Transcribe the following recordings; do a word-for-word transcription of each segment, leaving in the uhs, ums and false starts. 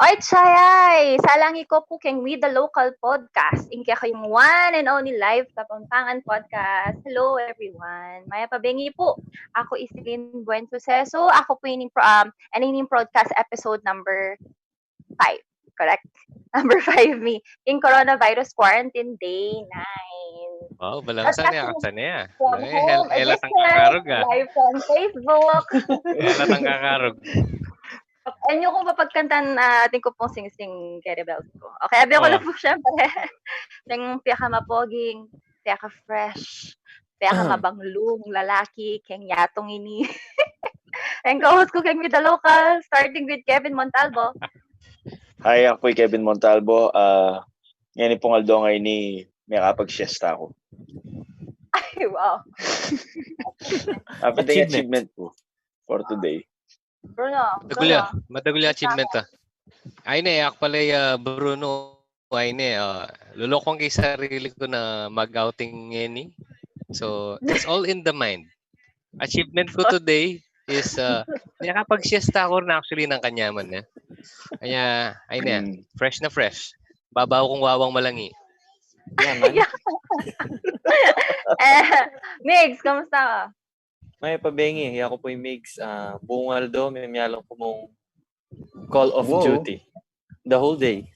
Oy, Chayay! Salangi ko pu keng We The Local Podcast, ing kekayung one and only live Kapampangan podcast. Hello, everyone. Mayap a bengi pu. Aku i Celine Buen Suceso. Aku pu ining pro-, um, and ining podcast episode number five. Correct? Number five mi. Ing coronavirus quarantine day nine. Wow, balang sana ya, sana ya. From home edition, live from Facebook. Ela tang kakarug. Alam nyo kung papagkantan, ah, atin ko pong singsing Carrie Bells ko. Okay, abi ko na po, syempre. Yung pinakamapoging, pinaka-fresh, pinakamabanglung lalaki, keng yatong ini. Ang co-host ko, keng We The Local, starting with Kevin Montalvo. Hi, aku i Kevin Montalvo. Ah, ngeni pung aldo ngeni, makapag-siesta aku. Ay, wow. Apa ing achievement ko for today? Bruno, Madagul ya, madagul ya achievement, ah. Ay ne, aku pala, ah, Bruno, ay ne, ah, lulokwan ku ing sarili ku na mag-outing ngeni. So, it's all in the mind. Achievement ku today is, ah, nakapag-siesta ku rin actually nang kanyaman, eh. Kaya, ay ne, fresh na fresh. Babaw kung wawang malangi. Eh, Migs, kamusta ka? Mayap a bengi, yaku pu i Migs, ah, buung aldo, miyamialung ku mung Call of Duty. The whole day.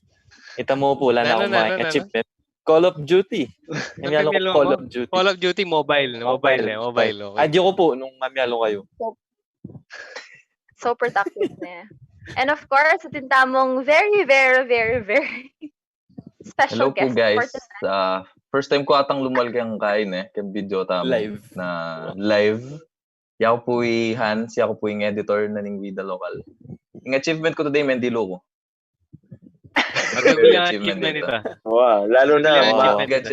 Ita mu pu, ala na kung achievement. Call of Duty. Miyamialung ku Call of Duty. Call of Duty, mobile. Mobile, eh, mobile. Adyu ku pu nung mamialung kayu. So productive ne. And of course, atin tamung very, very, very, very special guest for tonight. Hello po, guys. Ah, first time ku atang lumal keng kain, eh, keng video tamu na live. Yaku pu i Hans, yaku pu ing editor na ning We The Local. Ing achievement ku today, mendilu ku. Madagul yang achievement ita. Wow, lalu na,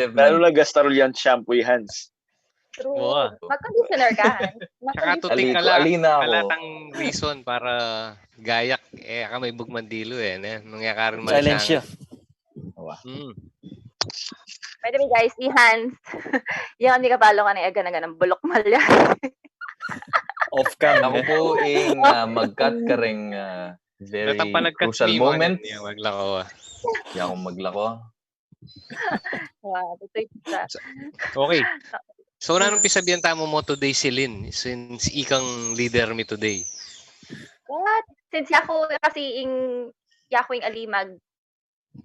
lalu na gastarul yang shampoo i Hans. True. Mag-conditioner ka, Hans. Saka tuting ka la, ala tang reason para gayak, e ka maibug mandilu, e, ne? Nung yakarin mali siya. By the way, guys, i Hans, yang kami kapalo ka na, e, gana-ganang bulok malya. Off cam. Aku pu ing, ah, mag-cut kareng, ah, very crucial moment. Yaku maglako. Okay. So, nanung pisabian tamu motto day, Celine, since ikang leader mi today? What? Since yaku kasi ing, yaku ing ali mag,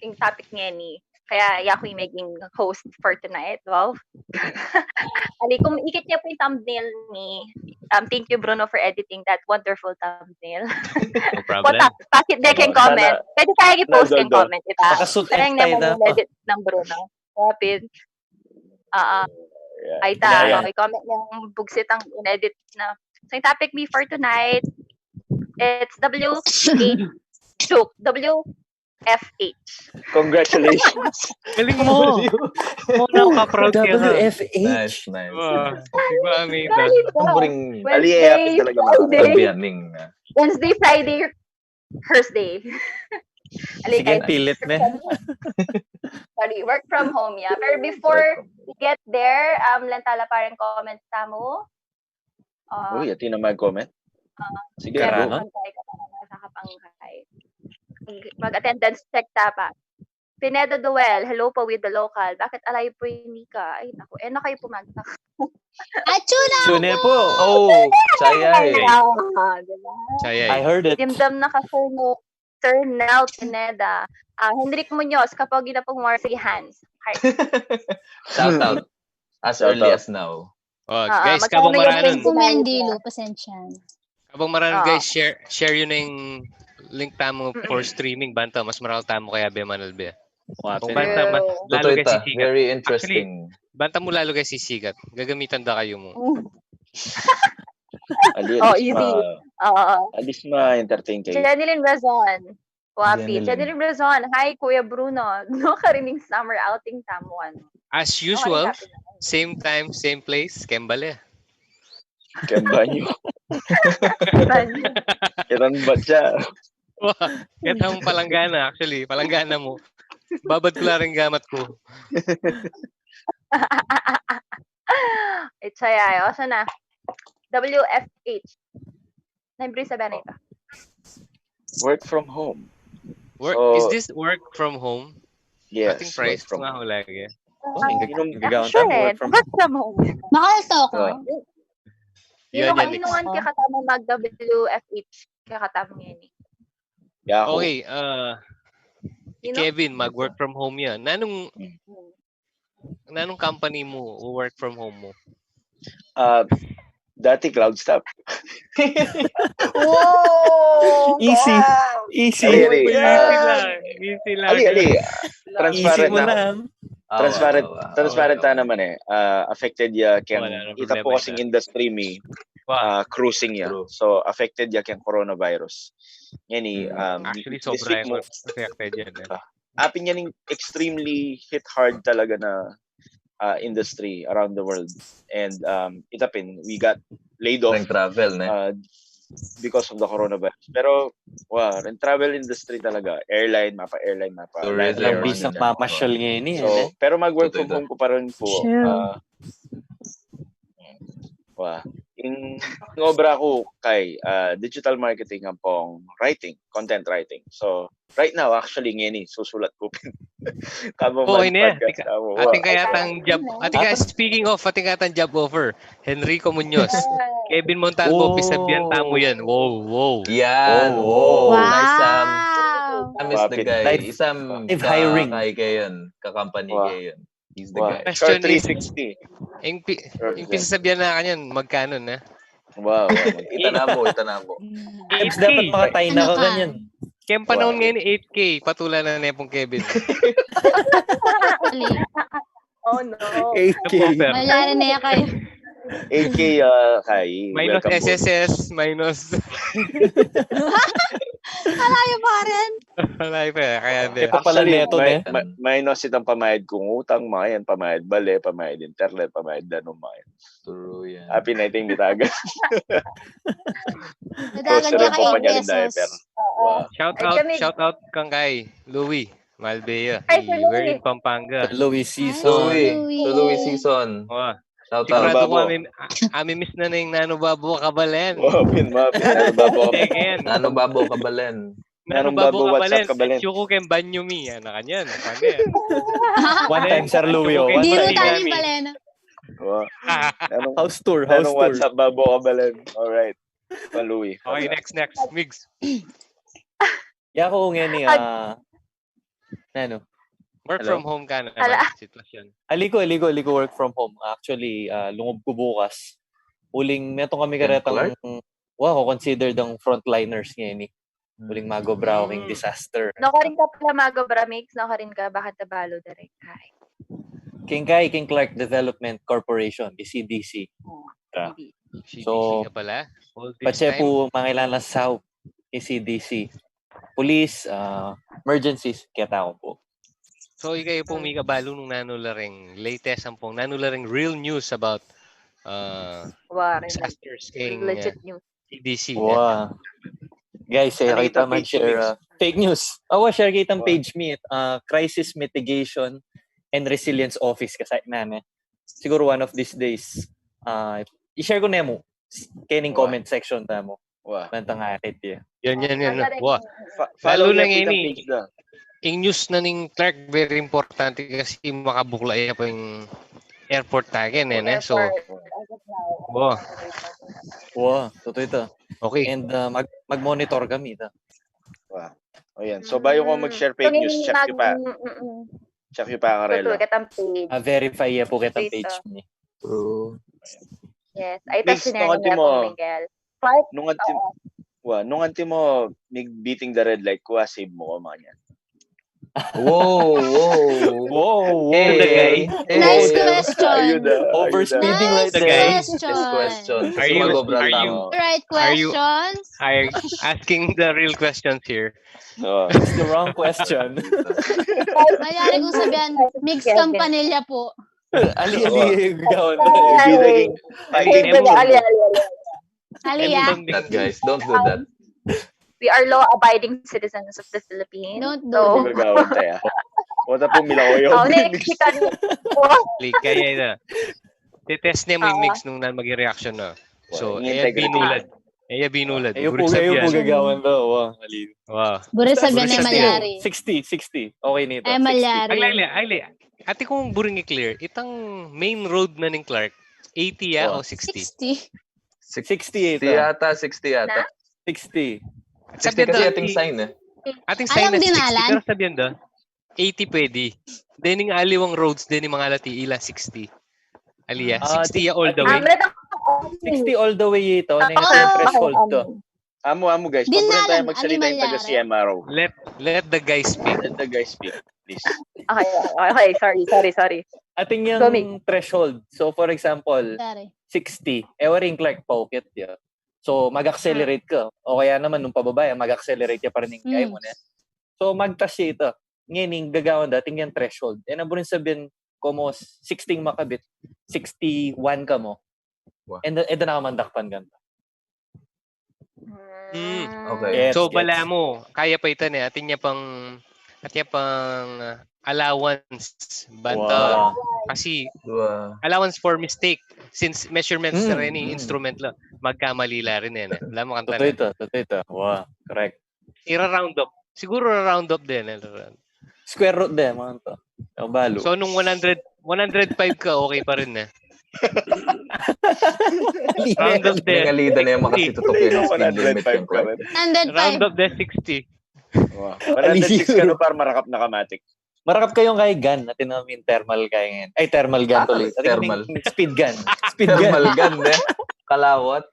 ing topic ngeni. Kaya yaku ing maging host for tonight. Wow. Ali, kung ikit niya pu ing thumbnail mi, um, thank you, Bruno, for editing that wonderful thumbnail. No problem. Pakit de keng comment. Pwede tayo i-post keng comment, diba? Parang naman edit ng Bruno. Wapit. Oo. Ay, ta. Okay, comment ng bugsit ang in-edit na. So, yung topic mi for tonight, it's W H, joke, W F H. Congratulations. Galing mo. Muna ka-proud ka na. W F H. Nice, nice. Wow. Diba, Amita? Wednesday, Friday, Wednesday, Friday, Thursday. Sige, pilit na. Sorry, work from home, yeah. Pero before we get there, um, lantala pa rin comments tamu. Uy, atin na mag-comment. Sige, Karanon? Mag-attendance check ta pa. Pineda Duel, hello po with the local. Bakit alayu po yung Nika? Ay, naku. E na kayu pumagtak. Achu na Sune po. Oh, sayay. Ah, diba? Sayay. I heard it. Dimdam na ka, Sir Nel, Sir Nel Pineda. Ah, Henrik Munoz, kapag ina pong Morphy Hans. Heart. Shout out. As early as now. Oh, guys, kabang maranun. Kumendilu, pasensya. Kabang maranun, guys, share, share yu na ing link tamu for streaming, banta mas maranun tamu kaya be manalbe. Kung banta mas lalu, guys, sisikat. Very interesting. Banta mu lalu, guys, sisikat. Gagamitan da kayu mu. Oh, easy. Oo. At least ma-entertain kayu. Jenilyn Razon. Wapi. Jenilyn Razon. Hi, Kuya Bruno. No, karining summer outing tamu, ano? As usual, same time, same place, keng bale. Keng banyu. Keng banyu. Kitang batya. Kitang palanggana, actually. Palanggana mu. Babad ku la ring gamat ku. It's ay, ay. O, sana. W F H. Naimbring sabian ita. Work from home. Work, is this work from home? Yes, ating price nga ho lagi. Oh, ang gagawan tamu, work from home. Mahal to ko. Yan, yan, next. Inuan kaya katamu mag-W F H, kaya katamu yan eh. Yahoo. Okay, uh, Kevin, mag-work from home yan. Nanung, nanung company mu, work from home mu? Ah, dati Cloudstop. Wow! Easy. Easy. Ali, ali, easy lang. Easy lang. Ali, ali. Transparent na. Transparent, transparent na naman eh. Ah, affected ya keng, ita pu kasing industry mi, ah, cruising ya. So, affected ya keng coronavirus. Yan eh, um, actually, sobra yung affected yan eh. Apin yan yung extremely hit hard talaga na uh, industry around the world. And um, ita pin, we got laid off, travel, ne? Uh, because of the coronavirus. Pero, wa, ring travel industry talaga, airline, mapa-airline, mapa-, bisang mamasyal ngeni, so, pero mag-work from home ku pa rin pu. Uh, wa, ing, ing obra ku kay uh, digital marketing ampong writing, content writing. So, right now, actually, ngeni, susulat ku pin. Kabang podcast tamu. Atin kaya tang job, atin kaya, speaking of, atin kaya tang job offer. Henrico Muñoz. Kevin Montalvo, pisabian tamu yan. Wow, wow. Yan, wow. Nice, um, Thomas the guy. Isang hiring. Kay kayan, ka-company kayan. He's the guy. Question is, ing pi-, ing pisasabian na kanyan, magkano na? Wow. Ita na pu, ita na pu. Dapat makatay na ka kanyan. Kaya panahon ngayon, eight K, patula na ne pung Kevin. Oh, no. Eight K. Malyari na kayo. Eight K, ah, kay. Minus S S S, minus. Malayo pa rin. Malayo pa, kaya hindi. Actually, minus itang pamayad kung utang, mga yan, pamayad bale, pamayad internet, pamayad danum, mga yan. True yan. Apin, I think, bitagan. Bitagan ka kay pesos. Shout out, shout out kang kay Louie Malvea. We're in Pampanga. Louie Sison. Louie Sison. Shout out. Sigurado ku ami-miss na ning Nanu Babo Kabalen. Mapin, mapin. Nanu Babo Kabalen. Nanu Babo Kabalen. At yuku keng banyu mi. Yan, na kanyan. One time, Sir Louie, oh. Diru tani balen. House tour, house tour. What's up, Babo Kabalen? All right. Louie. Okay, next, next. Migs. Yaku ngeni, ah, nanu? Work from home ka na, sitwasyon. Ali ku, ali ku, ali ku work from home. Actually, ah, lungub ku bukas. Uling metung kami karetang, wa, ko-consider dang frontliners ngeni. Uling magobra ku king disaster. Nukarin ka pala magobra, Migs? Nukarin ka, baka tabalu direct. Keng kay, keng Clark Development Corporation, C D C. So, patse pu mangailangan sau, C D C. Police, ah, emergencies, keta ku pu. So, ikayu pu, mika balu nung nanu la ring latest ampong, nanu la ring real news about, ah, disasters keng, ah, C D C. Wa. Guys, e kayu pa mag-share, ah, fake news. Awa, share ke itang page mi, ah, Crisis Mitigation and Resilience Office, kasi nanu, siguru one of these days, ah, i-share ku ne mu keng comment section tamu. Wa. Bantang akit ya. Yan, yan, yan. Wa. Follow na ngeni. Ing news na ning Clark, very importante kasi makabukla ya pa ing airport taken, e, ne? So, wa. Wa, tutu ita. Okay. And, ah, mag-, mag-monitor kami ita. Wa. O yan. So, bayu ku mag-share fake news, check yu pa. Check yu pa karela. Ah, verify ya pu ketang page mi. True. Yes. Ay, tas sinengan niya pu, Miguel. Nung anti-, wa, nung anti mu, mig-, beating the red light ku, asib mu ko, mga yan. Wow, wow. Wow, wow. Nice question. Overspeeding right there. Nice question. Are you, are you, are you asking the real questions here? It's the wrong question. Malyari kung sabihan, mix kampanilya pu. Ali, ali, ikaw. Ali, ali, ali. Ali, ah. Don't do that, guys. Don't do that. We are law-abiding citizens of the Philippines. Don't do that. Gagawan tayo. Wata pong milakoy. Oh, next, ligaya na. Titest niya mu ing mix nung nan maging reaction na. So, ayan, binulad. E ya binulad. E, yu pu, e, yu pu gagawan da. Wa, mali. Wa. Buri sabian e malyari. Sixty, sixty. Okay nita. E malyari. Agle, agle, agle. Atin kung buring i-clear, itang main road na ning Clark, eighty ya o sixty? Sixty. Sixty ita. Sixty yata, sixty yata. Sixty. Sixty kasi ating sign e. Ating sign na sixty, pero sabian da, eighty pwede. Dening aliwang roads, dening mangalati ila sixty. Ali ya, sixty ya all the way. Sixty all the way ita, neng ating threshold to. Amu, amu, guys. Paburin tayo magsalita yung taga C M R O. Let, let the guys speak. Let the guys speak, please. Okay, okay. Sorry, sorry, sorry. Ating yung threshold. So, for example, sixty. E, waring Clark, paukit ya. So, mag-accelerate ka. O kaya naman, nung pababa ya, mag-accelerate ya pa rin yung kaya mo na. So, magtas ya ita. Ngeni, gagawan da, atin yang threshold. E, na buring sabian, komo sixty makabit, sixty-one ka mo. Wa. And, and na ka man dakpan kanta. Mm. Okay. So, bala mo, kaya pa ita ne, atin ya pang, atin ya pang, ah, allowance, banta. Kasi, allowance for mistake. Since measurements na rin, instrument la, magkamali la rin e. Alam mo, kanta. Totoo ita, totoo ita. Wa, correct. Ira-round up. Siguro ra-round up din. Eh. Square root din, mga to. Ang balo. So, nung one hundred, one hundred five ka, okay pa rin eh. Round up din. Ngalida na yung makasitutok yung speed limit yung kwan. Round up din, sixty. Wow. one hundred six ka no, par marakap na kamatik. Marakap kayong kay gun. Atin namin thermal kaya ngayon. Ay, thermal gun tuloy. Atin thermal. Speed gun. Speed gun. Thermal gun, eh. Kalawat.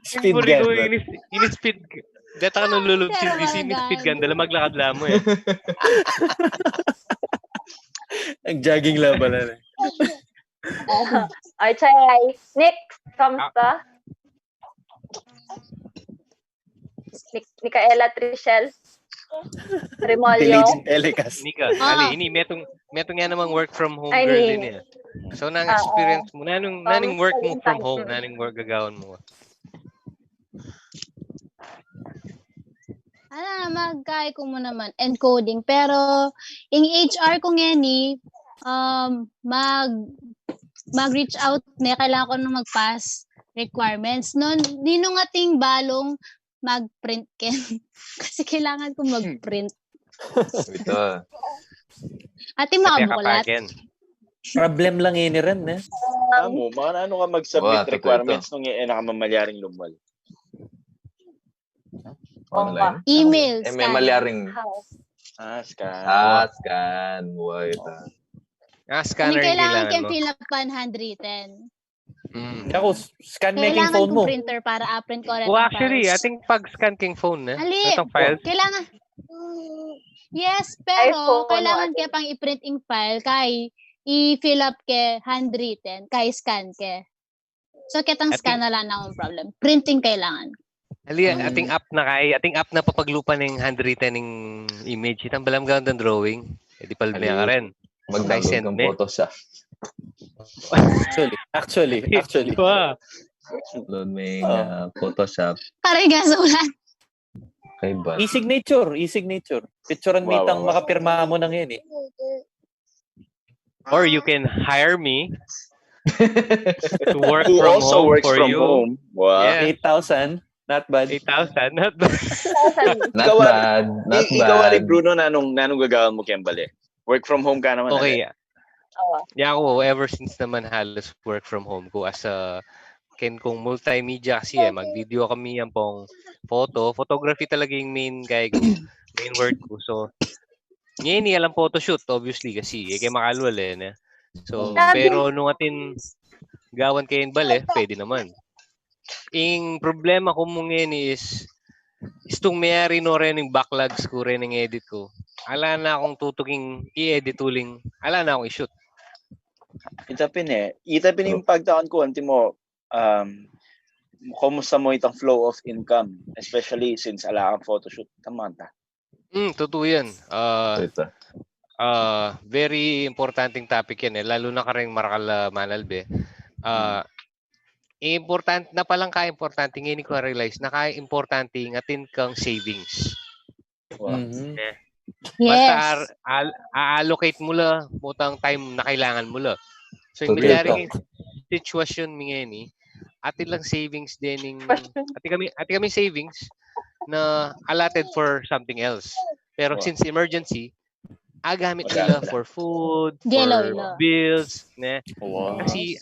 Speed gun. Ini-speed. Deta ka nung lulub si D C, ini-speed gun. Dala maglakad lamo eh. Ang jogging laban na eh. Okay. Nick, kamusta? Ni, ni Kaela Trishel. Remolyo. Elekas. Nika, ali, ini, metung, metung yan namang work from home girl din eh. So, nang experience mo, nanung, nanung work mo from home, nanung work gagawan mo. Ala, magkai ko mo naman, encoding. Pero, ing H R ko ngeni, um, mag, mag-reach out ne, kailangan ko nung mag-pass requirements. No, ninung ating balong mag-print ken. Kasi kailangan ko mag-print. Ito. Ating makabukulat. Problem lang ini rin, eh. Tamo, mga ano ka mag-submit requirements nung e na ka mamalyaring lumal. Online? Email, eh, may malyaring. Ah, scan. Ah, scan. Buhay ito. Ah, scanner yung kailangan mo. Kailangan fill up handwritten. Mm. Ako, scan making phone mo. Printer para a-print ko rin. Well, actually, I think pag scan king phone, eh. Ali, kailangan. Yes, pero kailangan kaya pang i-print ing file, kay i-fill up ke handwritten, kay scan ke. So, ketang scan na lang ang problem. Printing kailangan. Ali, ating app na kay, ating app na papaglupa ning handwritten ning image. Itang balam gawang drawing. E di palme ka rin. Mag-download kang Photoshop. Actually, actually, actually. Wow. Download mo yung uh, Photoshop. Pare, gasulat. Kay ba? E-signature, e-signature. Picturean mo itang makapirma mo nang yan eh. Or you can hire me to work Who from also home works for from you. Home. Wow. Yeah. Eight thousand, not bad. Eight thousand, not bad. Not bad, not Ikaw, Ali bad. Bruno, nanung, nanung gagawan mo kayang bale? Work from home ka naman. Okay. Ali. Ya ako, ever since naman halos work from home ko as a, ken kung multimedia kasi eh, mag-video kami yan pong photo. Photography talaga yung main kay ko, main work ko. So, ngayon, alam photoshoot, obviously, kasi eh, kaya makalwal eh. Ne? So, pero nung atin gawan kayo yung bale, pwede naman. Ing problema ko mo ngayon is, istung mayari no rin yung backlogs ko rin yung edit ko. Ala na akong tutuking i-edit uling, ala na akong i-shoot. Ita pin eh. Ita pin yung pagtaon ko, antimo, um, kumusta mo itang flow of income, especially since ala kang photoshoot. Tama ta. Mm, totoo yan. Uh, uh, very importanting topic yan eh. Lalo na karing marakal uh, manalbe. Uh, important na palang ka-importante ngayon ko realize na ka-importante ng atin kang savings. Wow. Mm-hmm. Eh. Yes. Basta al- allocate mo la, butang time na kailangan mo la. So, yung nangyari yung situation mi ngayon eh, atin lang savings din ning, atin kami, atin kami savings na allotted for something else. Pero since emergency, agamit nila for food, for bills, ne? Kasi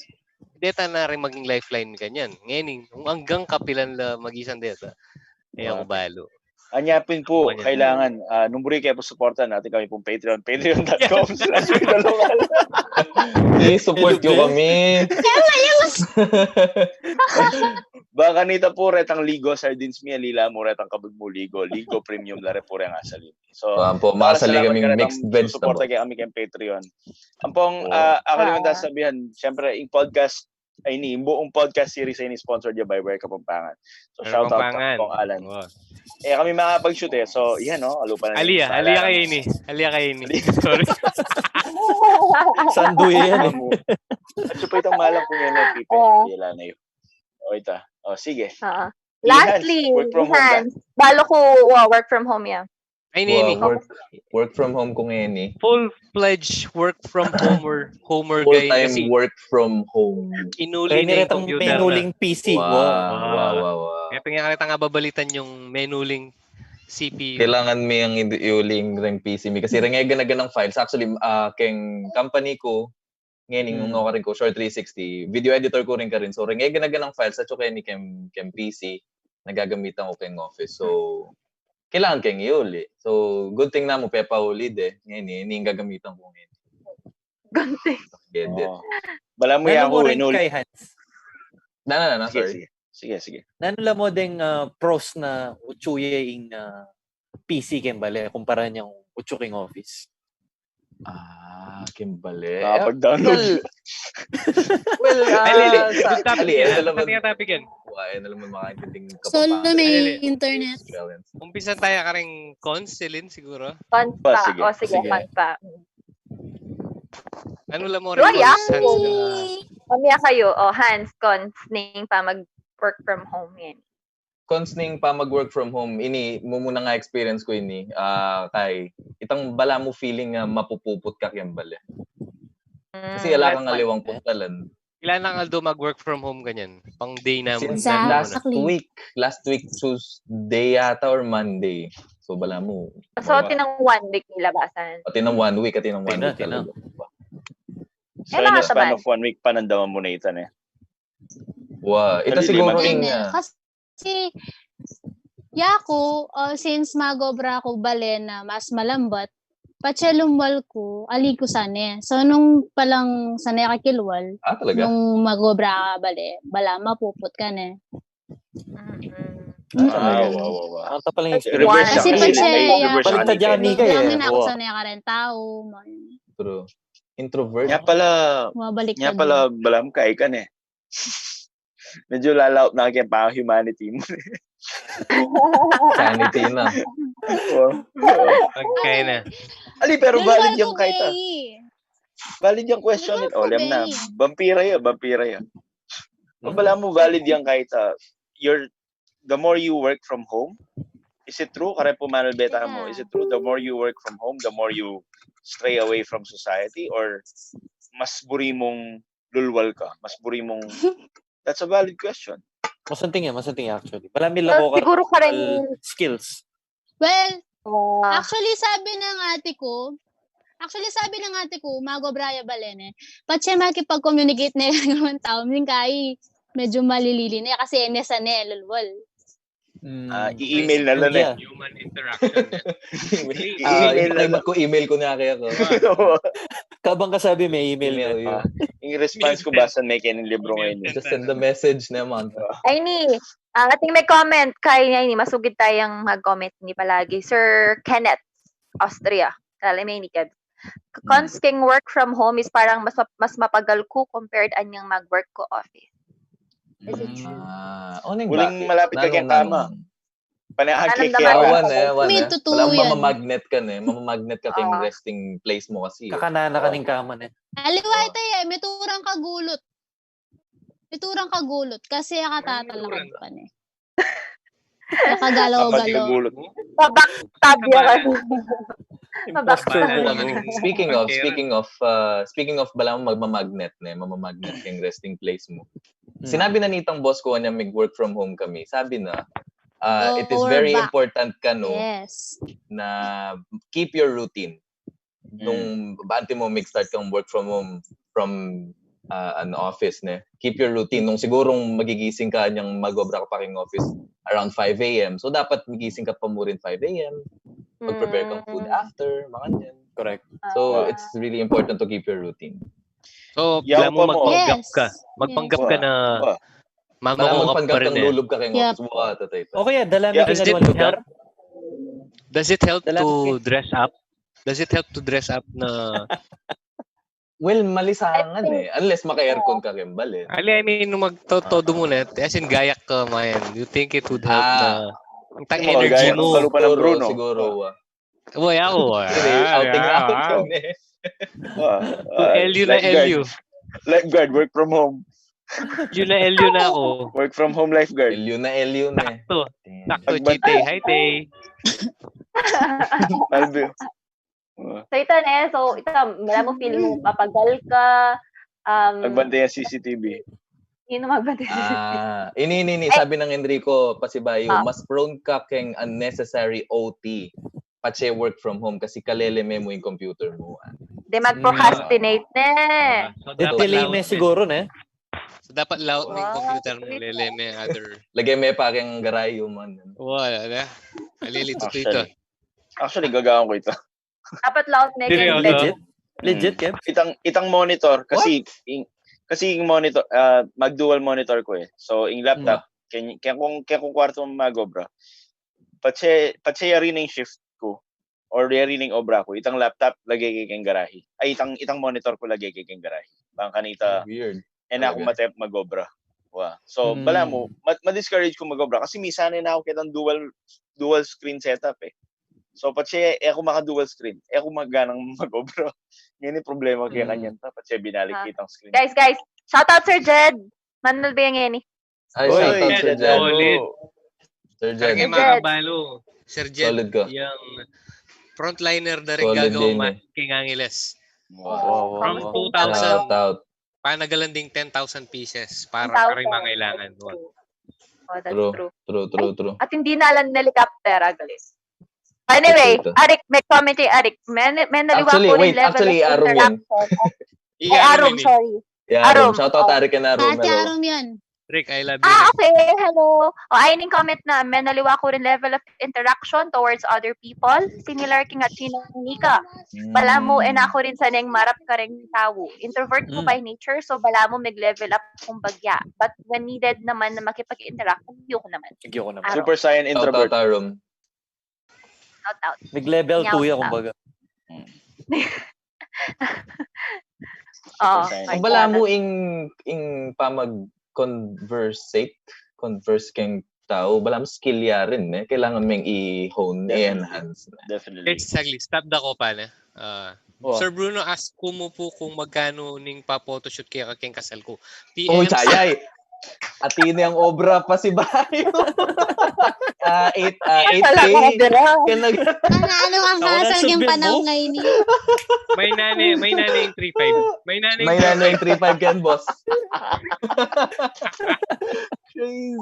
deta na rin maging lifeline ganyan. Ngayon, kung hanggang kapilan la magisan deta, eh, ako balo. Anya pin po, kailangan, ah, nung buri kayu po suporta natin kami pong Patreon, patreon dot com slash Pinoy Lokal. Please support nyo kami. Baka nita po, retang Ligo sardines mi, alila mo, retang kabud mu Ligo, Ligo Premium la re po reng asalin. So, maasal kami mixed vegetable. Suporta kami keng Patreon. Ampong, ah, akalimutan sabihan, siyempre, ing podcast, ay ni, ing buong podcast series ay ni sponsored ya by Wear Kapampangan. So, shout out Kapampangan. Ampong Alan. Eh, kami makapag-shoot eh. So, yan, no? Alupa na. Alia, alia kayo ini. Alia kayo ini. Sorry. Sandu yan eh. At siya po itong malang kung yan, Pipe. Yan na yun. O, ita. O, sige. Lastly, Hans, balo ku, wa, work from home ya. Ay, ni, ni. Work, work from home ku ngeni. Full-fledged work from home or homer guy. Full-time work from home. Inuli na yung computer na. Menuling P C. Wow, wow, wow, wow. Kaya nga kita nga babalitan yung menuling C P U. Kailangan mi yang iuling reng P C mi. Kasi reng eganagan ng files. Actually, ah, keng company ku, ngeni, nung nukarin ku, Short three sixty, video editor ku rin karin. So, reng eganagan ng files, at saka ni kem, kem P C, nagagamitan ku keng office. So, kailangan keng iuli. So, good thing na mu pepauli de. Ngeni, ini ing gagamitan ku ngeni. Good thing. Get it. Bala mu yan ku, inuli. Kay Hans. Na, na, na, na, sorry. Sige, sige. Nanu la mo deng, ah, pros na utsu ye ing, ah, P C keng bale, kumpara neng utsu keng office? Ah, keng bale. Nakapag-download. Well, well, ah, sa, ali, ano naman, topic yan. Wala naman makaintinding Kapampangan. Solo may internet. Umpisa tayo karing cons, Celine, siguro. Cons pa. O, sige, cons pa. Ano la mo rin cons, Hans? Kami kayo, o, Hans, cons ning pamag-work from home yan. Cons ning pamag-work from home, ini, mumuna nga experience ku ini, ah, kay, itang bala mu feeling nga mapupuput ka keng bale. Kasi ala kang aliwang puntalan. Kailangan aldo mag-work from home ganyan. Pang day na. Since last week, last week Tuesday yata or Monday. So, bala mu. So, atin nang one week nilabasan. Atin nang one week, atin nang one week talaga. So, in a span of one week, panandaman mu na ita, ne? Wa, ita siguro ing, ah, kasi, yaku, ah, since mag-obra ku bale na mas malambat, patse lumwal ku, ali ku sane. So, nung palang sane ka kilwal, nung mag-obra ka bale, bala mapuput ka ne. Wow, wow, wow. Kasi patse, ya, baliktad ya kami kaya. Sane ka rin tau. True. Introvert. Nya pala, nya pala, bala mu kaya ka ne. Medyo lalaup na keng pang-humanity mu. Sanity na. Pagkaya na. Ali, pero valid yang kaita. Valid yang question. O, alam na. Vampira ya, vampira ya. Bala mu valid yang kaita. You're, the more you work from home, is it true? Kare pu manalbe tamu, is it true? The more you work from home, the more you stray away from society, or mas buri mung lulwal ka, mas buri mung, that's a valid question. Masanting yan, masanting yan actually. Marami lang ko siguro kareng skills. Well, actually, sabi ng ate ko, actually, sabi ng ate ko, mag-obra ya bale ne. Patse makipag-communicate ne keng tau, minsan kai, medyo malilili ne, kasi e ne sane lulwal. Ah, i-email na lang eh. Human interaction. I-email na lang. Mag-email ku na kaya ko. Kabang kasabi, may email na. Ing response ku, basa me keng libro ngeni. Just send the message naman. Ay ni, ah, atin may comment kay, ay ni, masugid tayang mag-comment ni palagi. Sir Kenneth, Austria. Kala may ni Kev. Cons keng work from home is parang mas map-, mas mapagal ku compared anyang mag-work ku office. Is it true? Uling malapit ka keng kama. Pane, ake kera. Awan e, awan e. Bala mamamagnet ka ne, mamamagnet ka keng resting place mu kasi. Kakanan na ka ning kama ne. Aliwa ita e, miturang ka gulut. Miturang ka gulut kasi akatatalakad pa ne. Kagalaw-galaw. Pabaktab ya kasi. Mabaktas. Speaking of, speaking of, uh, speaking of, balamu magmamagnet ne, mamamagnet keng resting place mu. Sinabi na nitang boss ku, anya mig-work from home kami, sabi na, uh, it is very important kanu na keep your routine. Nung anti mu mig-start kang work from home, from uh, an office, ne? Keep your routine. Nung sigurung magigising ka anyang mag-obra ka pa keng office around five a.m. So, dapat magising ka pa mu rin five a.m., mag-prepare kang food after, mga ganyan. Correct. So, it's really important to keep your routine. So, balamu magpanggap ka. Magpanggap ka na magpanggap ka pa rin, lulub ka keng office. O kaya, dala mi keng lugar. Does it help to dress up? Does it help to dress up na Well, malisangan eh. Unless maka-aircon ka keng bale. Ali, I mean, nung magtotodo mu na, as in, gayak ka, man. You think it would help na ang tang energy mu? Kalupa ng Bruno. Siguro, ah. Uy, ako, ah. Outing na outing eh. L U na L U. Lifeguard, work from home. L U na L U na ako. Work from home lifeguard. L U na L U na eh. Sakto. Sakto, Chite. Hi, Tay. Albi. So, ita ne, so, ita, balamu feel mu, mapagal ka, um, Magbantay ang C C T V. Sino magbantay? Ah, ini, ini, ini, sabi ng Enrico Pasibayo, mas prone ka keng unnecessary O T. Patse work from home kasi kaleleme mu ing computer mu. Di mag-procrastinate ne. So, dapat Delay me siguro ne. So, dapat laut me ing computer mu, lele me other. Lagay me pa keng garahe mu. Wala na. Alili, tutu ito. Actually, gagawan ko ito. Dapat laut me Seryoso? Legit? Legit, Kev? Itang itang monitor kasi ing, kasi ing monitor, ah, mag-dual monitor ko eh. So ing laptop, kaya kaya kung kaya kung kwarto mag-obra. Patse patse yari na ing shift ko or yari na ing obra ko. Itang laptop lagay ke keng garahe. Ay, itang itang monitor ko lagay ke keng garahe. Bang kanita Weird. E na ku Talaga. Matempt mag-obra. Wa. So, Hmm. balamu, ma- ma-discourage ku mag-obra kasi minsan e na ku ketang dual dual screen setup eh. So, patse e ku maka-dual screen, e ku maganang mag-obra. Ngeni problema ke Hmm. kanyan ta, patse binalik Ah. kitang screen. Guys, guys, shout out Sir Jed. Manal ba yang ini? Ay, Oy, shout out Sir Jed. Solid. Sir Jed. Kaya mga kabalo, Sir Jed, Solid ka. Yang frontliner na rin Solid gagawang din eh. Masking Angeles. Wow. From Wow. two thousand, Shout out. panagalan ding ten thousand pieces para Ten thousand. Karing mangailangan. Oh, that's True, true. true, true, true. At hindi na lang helicopter, agalis. Anyway, Ito, ito. Arik, may comment si Arik. Men, men naliwa Actually, ko rin wait, level actually, of Arum yan. Interaction. Ay, Arum, sorry. Yeah, Arum, Arum. Shout out oh. Arik and Arum. Ate Hello. Arum yan. Rick, I love you. Ah, Rick. Okay, hello. O, ay, ning comment na, men naliwa ko rin level of interaction towards other people. Similar king at sinang Nika. Mm. Balamu, e na ku rin saneng marap karing tau. Introvert ku Mm. by nature, so balamu mig-level up kung bagya. But when needed naman na makipag-interact, agyu ku naman. Agyu ku naman. Arum. Super Saiyan Shout introvert. Out, Arum. Shout out. Mig-level Meow two ya, out. Kumbaga. Oh, Super Saiyan. ay, Ang balamu ing, ing pamag-conversate, converse keng tau, balamu skill ya rin eh. Kailangan meng i-hone, Definitely. i-enhance. Definitely. Guys, saglit, stop da ku pa na. Ah, Oh. Sir Bruno, ask ku mu pu kung magkanu ning pa-photoshoot kaya keng kasal ku. Oh, P M, sayay. Atin yang obra pa si Bayo. Ah, eight, ah, eight K. Kaya nag- Ano, ano ang Ako na kasal yung sabihin panahon mo? Ngayon ni? May nani, may nani yung three five. May nani yung May nani yung three five ken, boss. Crazy.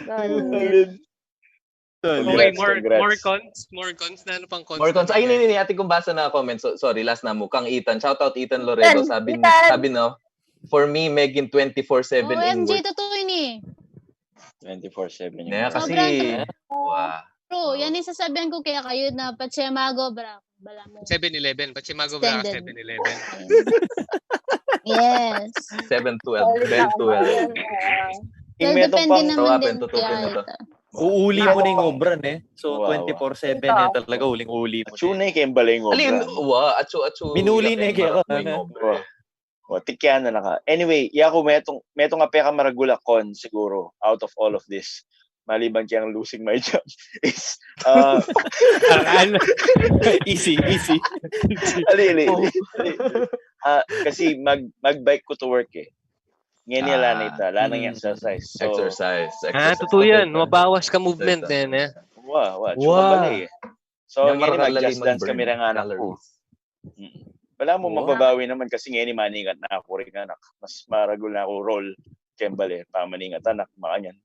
Solid. Okay, Congrats, more, congrats. More cons? More cons? Na ano pang cons? More cons. Ay, Natin? Hindi, hindi. Atin kung basa na comment. So, sorry, last na mu. Kang Ethan. Shout out Ethan Loredo. Ethan, Sabi, Ethan. sabi no, for me, Megin twenty-four seven O M G, inward. Totoo yun eh. Twenty-four seven Yeah, yung kasi, Sobrang wow. True, yan yung sasabihan ko kaya kayo na patse mag-obra. Balamu. Seven Eleven. Patse mag-obra ka Extended. Seven Eleven. Yes. Seven twelve. Ben twelve. Ing Well, metung depende pang naman Tawapin, din totoo kaya yun, ito. ito. Uuli mo na yung obra, ne? So, Wow. twenty-four seven yan talaga, uling-uli mo na. Atsu na yung kembal yung Alin, obra. wa, atsu, atsu. Minuli Laki na yung marap kaya, na yung ano? obra. Wa, tikyan na naka. Anyway, yaku metung, metung a pekamaragul a con siguro out of all of this. Maliban kayang losing my job is, uh, Paraan. Easy, easy. ali, ali, ali, ali. Ah, kasi mag, mag-bike ko to work eh. Ngayon yung Ah. lanay ta, lanang Mm. exercise. So, Exercise, Ah, exercise. totoo yan. Exercise. Mabawas ka movement Exercise. eh, ne? Wa, wa. Wa. Tsumabali eh. So, ngeni mag-jazz dance kami reng anak ku. Mm. Balamu mababawi naman kasi ngeni maningat na ku reng anak. Mas maragul na ku role keng bale, pamaningat anak, makanyan.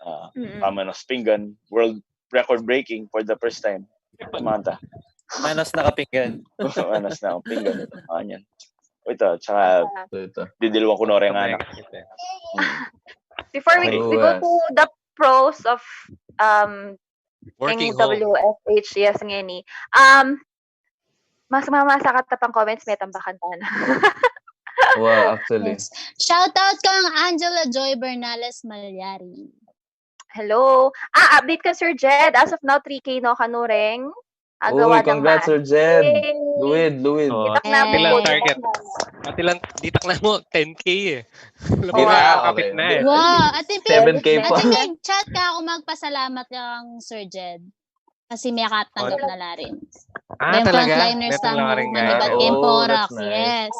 Ah, pamanas pinggan, world record breaking for the first time. Manta. Manas na kapinggan. Manas na kapinggan. Makanyan. O, ita, tsaka didiluan ku no reng anak. Before we, we go to the pros of, um, working home. W F H, yes, ngeni. Um, mas mamasa ka tapang comments, may tambakan ta na. Wow, actually. Yes. Shout out kang Angela Joy Bernales Malyari. Hello. Ah, update ka, Sir Jed. As of now, three K no kanu reng. Agawa. Uy, congrats, Sir Jed. Luid, luid. Oh, ditak na mo, target. Ati lang, ditak na mo, ten K eh. Wow, kapit na eh. Wow, ati, seven K pa. Ati, nag-chat ka ako magpasalamat kang Sir Jed. Kasi may katang na la rin. Ah, talaga? Frontliners tamu. Manibat keng Porac, yes.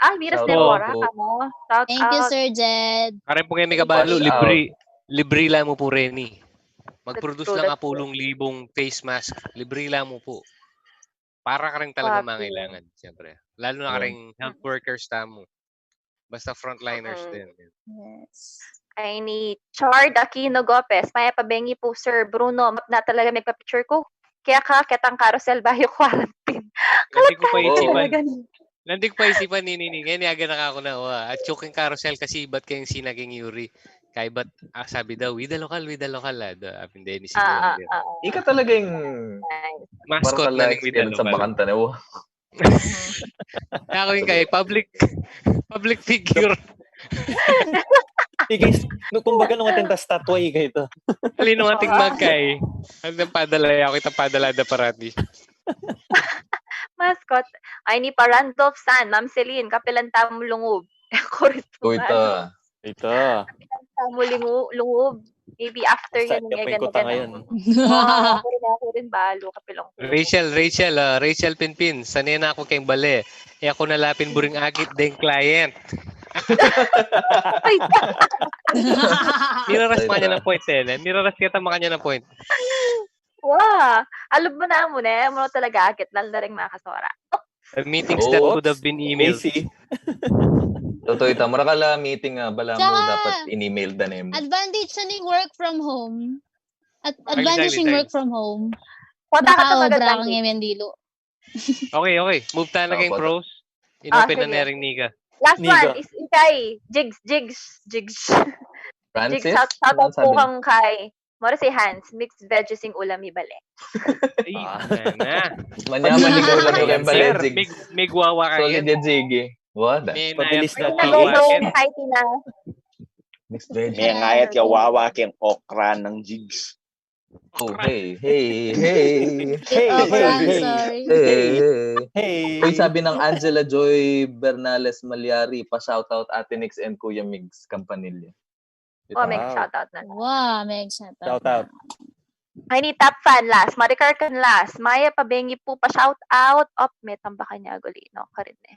Ah, miras na Porac, ano? Shout out. Thank you, Sir Jed. Karin pu ngeni kabalu, libre, libre la mu pu reni. Mag-produce la mu pu reng libung face mask. Libre la mu pu. Para karing talagang mangailangan, siyempre. Lalo na karing health workers tamu. Basta frontliners din. Yes. Ay ni Chard Aquino Gopez, mayap a bengi pu, Sir Bruno. Map na talaga megpa-picture ku keka ketang Carousel bayu quarantine. Kalat ka talaga. Nandin ku pa isipan, nini, nini. Ngeni aga na ka ku na, wa. At yung keng Carousel kasi ibat keng sina keng Yuri. Kaibat, ah, sabi daw, "With the local, with the local," ah, daw, apin din ni si Yuri. Ika talaga yung mascot na ning With the Local. Ako yung kay public, public figure. Ikis, no, kumbaga nung ating statwa, ika ito. Alin nung ating magkay. Ang padala, ako itang padala da parati. Mascot. Ay, ni pa Randolph San, Ma'am Celine, kapilan tamu lungub. Ako rin. Kuita. Ito. Kapilan tamu lungub. Maybe after yan, nga ganun, ganun. Ako rin, ako rin, balo, kapilang. Rachel, Rachel, ah, Rachel Pinpin, sanay na ako keng bale. E ako na la pin buring agit deng client. Miraras pa kanya ng point eh. Miraras kita makanya ng point. Wa, alub mu na mu ne, mu talaga akit, lalo na ring makasora. The meetings that could have been emailed. Totoo ita, marakal a meeting, ah, balamu dapat in-email da ne mu. Advantage na ning work from home. At advantage ning work from home. Kota ka talaga ng Mendilo. Okay, okay. Move tayo na keng pros. Inopen na ne ring Nika. Last one is ikay Jigs, Jigs, Jigs. Jigs, shout out po kang kay Mora si Hans, mixed veggies ing ulam mi bale. Ay, na. Manyaman ing ulam mi bale, Jigs. Mig, migwawa ka. Solid yan, Jiggy. Wala. Pabilis na tigas. Hi, Tina. Mixed veggies. May ngayat ya wawa keng okra ng Jigs. Oh, hey, hey, hey. Hey, hey, hey. Hey, hey. Uy, sabi ng Angela Joy Bernales Malyari, pa-shoutout Ate Nix and Kuya Migs Campanilla. Wa, meg shoutout na. Wa, meg shoutout. Shoutout. Ay, ni top fan las. Maricar Canlas. Mayap a bengi pu, pa-shoutout. Op, me tambakan ya guli, no? Karin e.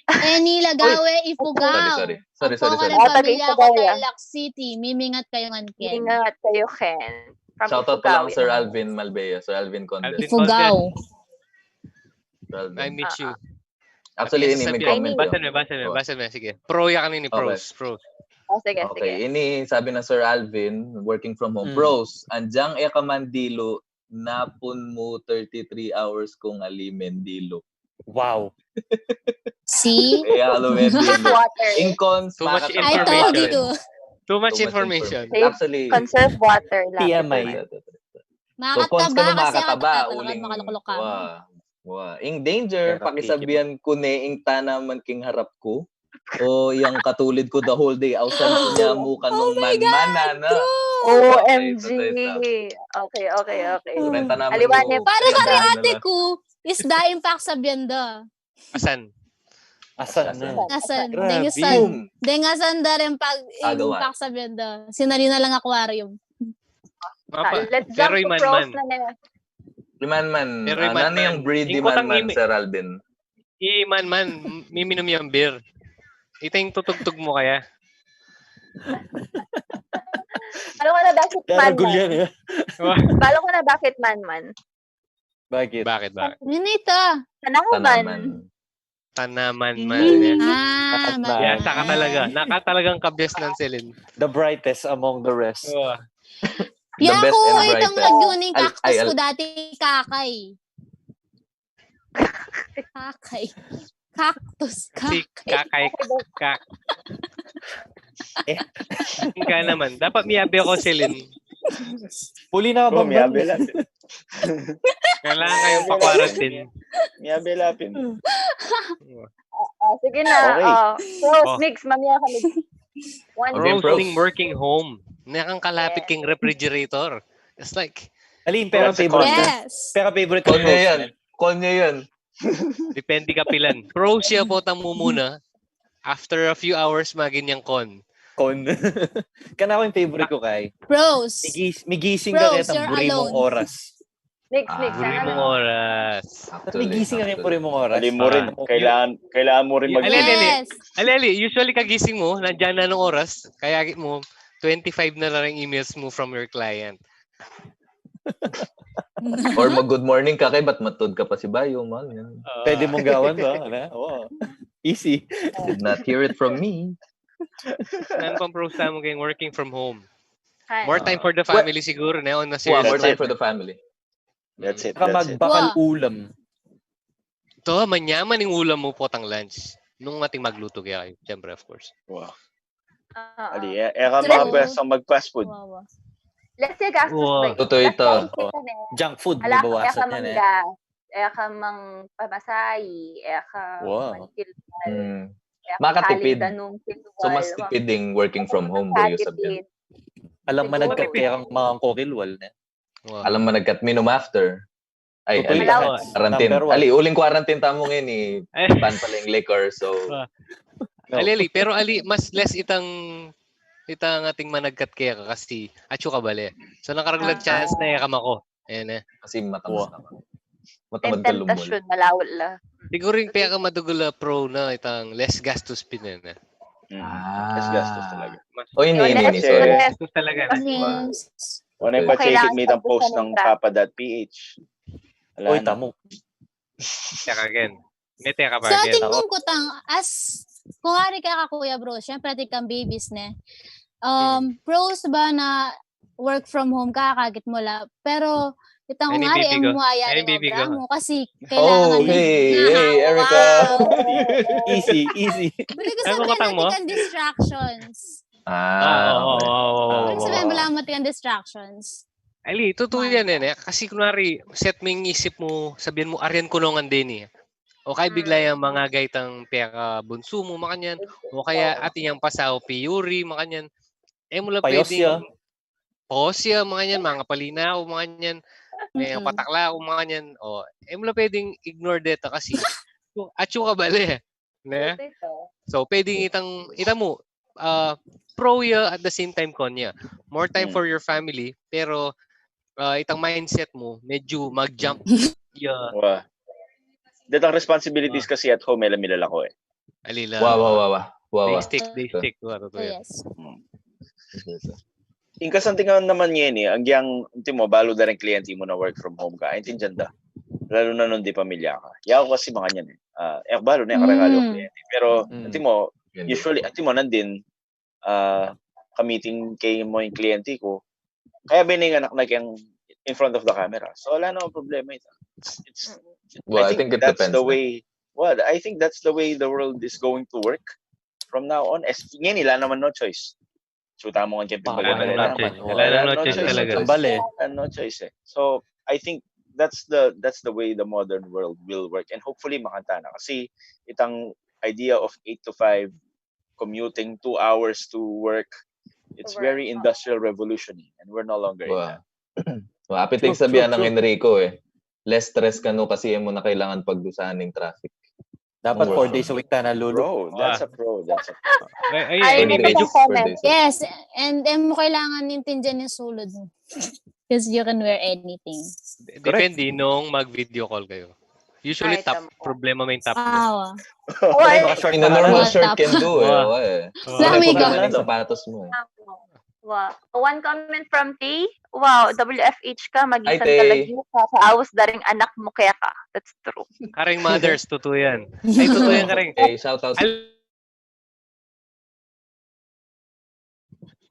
Eni Lagawe, Ifugao. Sorry, sorry, sorry. Ang pamilya ko, Tarlac City. Mimingat kayu ngan ken. Mimingat kayu ken. Shoutout pala kang Sir Alvin Malbea, Sir Alvin Conde. Ifugao. I miss you. Actually, ini may comment. Basa na, basa na, basa na. Sige. Pro ya kanini, pros, pros. Oh, sige, sige. Ini sabi na Sir Alvin, working from home. Pros, anjang e ka man dilu, napun mu thirty-three hours kung ali mendilu. Wow. See? Kaya alu mendilu. Ing cons, I told you. Too much information. Actually, conserve water lang. T M I. Makataba kasi makataba, uling makaluklok ka. Wow. Ing danger, pakisabian ku ne ing tanaman king harap ku. O yang katulid ku the whole day, ausan ku ne mu kanung manmana na. O M G. Okay, okay, okay. Aliwa ne. Para kari ate ku, isda ing paksabian da. Asan? Asan na? Asan? Deng asan? Deng asan da rin pag ing paksabian da. Sinali na lang aquarium. Papa, pero imanman. Imanman. Pero imanman. Ano yung breed imanman, Sir Alvin? Imanman, miminum yung beer. Ita yung tutugtog mo kaya? Alam ko na bakit man Garagol man. Yan eh. Alam ko na bakit man man. Bakit? Bakit, bakit? Yun ito. Tanaman. Tanaman. Tanaman man. Yan. Yan. Ah, Tanaman. Yan, saka man. Talaga. Naka talagang kabyas ng Celine. The brightest among the rest. Oh. The best Yaku, and the itong brightest. nagluning Al- cactus ay, al- ko dati, kakay. Kakay. Cactus, Si kakay. Kakay Kak. Ka naman. Dapat miyabe ako, Celine. Puli na ka Oh, bang miyabe lang. Kailangan kayong pa-quarantine. Miyabe lapin. Ah, ah, sige na. Okay. Oh. So, Oh. Migs, mamia ka, Migs. One Okay, Bro, bro. Celine, working home. Nakang kalapit king refrigerator. It's like, Alin, pero That's a favorite con. ko. Yes. Pero favorite ko. Con niya yan. Con niya yan. Depende ka pilan. Pro siya po tang mumuna. After a few hours, magin yang con. Con. Kana ko yung favorite ko, Kai. Bros. Migis, migising ka Bros, kaya tang you're buri mong alone. Oras. Migs, Migs, Buri ano mong na? Oras. Actually, Migising ka kaya actually. buri mong oras. Alam mo rin, Ah. kailangan, kailangan mo rin mag- Alin, alin. Yes. Aleli, usually kagising mo, nandiyan na nung oras, kaya mo, twenty-five na lang yung emails mo from your client. Or mag-good morning ka kay, ba't matod ka pa si Bayo, man? Yan. Uh, Pwede mong gawan ba? Ano? Oo. Easy. Did not hear it from me. Ano pang pros tayo kayong working from home? Hi. More time for the family siguro, ne? On a Yeah, serious more time note. For the family. Mm. That's it. Saka That's it. magbakal Wow. ulam. Ito, manyaman yung ulam mo po tang lunch. Nung ating magluto kaya kayo, siyempre, of course. Wow. Oo. Ali, e, e ka True. Mga pwestong mag-fast food. Wawa. Let's say, gastos Wow. ba yun? Totoo ito. Gastos kita na yan. Junk food, Ala, bawasan eka yan eh. Mangga, eka mang pamasahi, eka Wow. mangkilwal, Hmm. eka Makatipid. Kalindanung kilwal. So, mas tipid ding working from home, bro, yung sabihin. Alam Siguro. Managkat kaya kang mga kokilwal na. Wow. Alam Managkat minum after. Ay, Totoo ali, ito. Wow. Quarantine. Number one. Ali, uling quarantine tamu ngayon ni Ay. Ban pala yung liquor. So, Ah. No. Ali, ali, pero ali, mas less itang itang ating Managkat kaya ka kasi atsu ka bale. So, nakaraglag Ah. chance na ya kamako. Ayan eh. Kasi matamis Wow. naman. Matamad ka Temptation, lumul. malawal la. Siguro yung pinakamadugul a pro na itang less gastos pin eh. Mm. Ah. Mas gastos talaga. Mas O, hindi, Yung hindi, less hindi. Sorry. stress. gastos talaga. Kasi Yes. Ano yung kailangan pa-check it, may itang pag post gusto ng ng tra- Papa dot P H. Wala Uy, na. Tamo. Teka again. May teka pa So, again. tingnan ko tang, as, kung hari ka, ka Kuya Bro, syempre, atin kang babies, ne? Um, pros ba na work from home ka, kagit mo la? Pero, itang kung Any hari, baby ang ko? muaya Any rin baby ang ko? Mo kasi Oh, kailangan hey, hey, Erica. Wow. Easy, easy. Pwede ko Ano sabihin utang mo? Natin kang distractions. Ah, Oo, okay. oo, oo, Pwede ko oo, sabihin, oo. Wala mo natin kang distractions. Ali, totoo Mano. Yan eh. Kasi kunwari, set mo yung isip mo, sabihin mo, arian ko nung andeni. O kaya bigla yung mga gaitang peka bunsu mo, makanyan. O kaya atin yung pasaw, piyuri, makanyan. Eh, mula Payos pwedeng ya. Payos ya, makanyan, mga palina ako, makanyan. May Mm-mm. Patakla ako, makanyan. O, eh, mula pwedeng ignore deta kasi. Atsu ka bale. Ne? Ito, ito. So, pwedeng itang, ita mo, ah, pro ya at the same time con ya. More time Hmm. for your family, pero ah, itang mindset mo, medyo mag-jump ya. Wa. Detang responsibilities kasi at home, e la milalako eh. Alila. Wa, wa, wa, wa. Wa, Day wa. stick, day stick. Wa, totoo yan. Yes. Hmm. Ing kasantingan naman yan eh, ang yang, ti mo, balu da ring kliyente mo na work from home ka, aintindian da. Lalo na nung di pamilya ka. Yaku kasi makanyan eh. Ah, e, balu na yung karakal yung Mm. kliyente. Pero, Mm. ti mo, Yan. usually, ti mo, nandin, ah, kamiting kay mo yung kliyente ko. Kaya bininganak na kayang in front of the camera. So, wala namang problema ito. It's, it's, Mm. I Well, I think think it that's depends the na. way, well, I think that's the way the world is going to work from now on. As, ngayon, wala naman no choice. Suta mo nga Baka pagbaga Wala na nang wala lang. no choice. naman. Wala nang Wala no no choice choice. talaga. Tambal eh. Wala no choice eh. So, I think that's the that's the way the modern world will work. And hopefully, makanta na. Kasi itang idea of eight to five, commuting two hours to work, it's To work, very oo. Industrial revolution eh. And we're no longer in Wa. that. Wa, apitik True, sabihan true, ng true. Enrico eh. Less stress ka no kasi e mo na kailangan pagdusahan ng traffic. Dapat Wow. four days a week ta na, Lulu. Bro, that's a pro. That's a pro. Ay, ay, Ay, ay, may medyo, isang comment. Yes, and e mo kailangan intindihan yung sulud mo. Because you can wear anything. Depende nung mag-video call kayo. Usually, Ay, top tama. Problema may top mo. Awa. Oh, ay, Naka-short In ka a normal pala. Shirt can do eh. Wow. Wa, eh. Oh. Sa Wala amiga. problema yung sapatos mo eh. tama. Wow. One comment from Tay. Wow, W F H ka, magisan ka lagyu ka, kaawus da ring anak mu keka. That's true. Karing mothers, tutu yan. Ay, tutu yan, karing. Okay, shout out.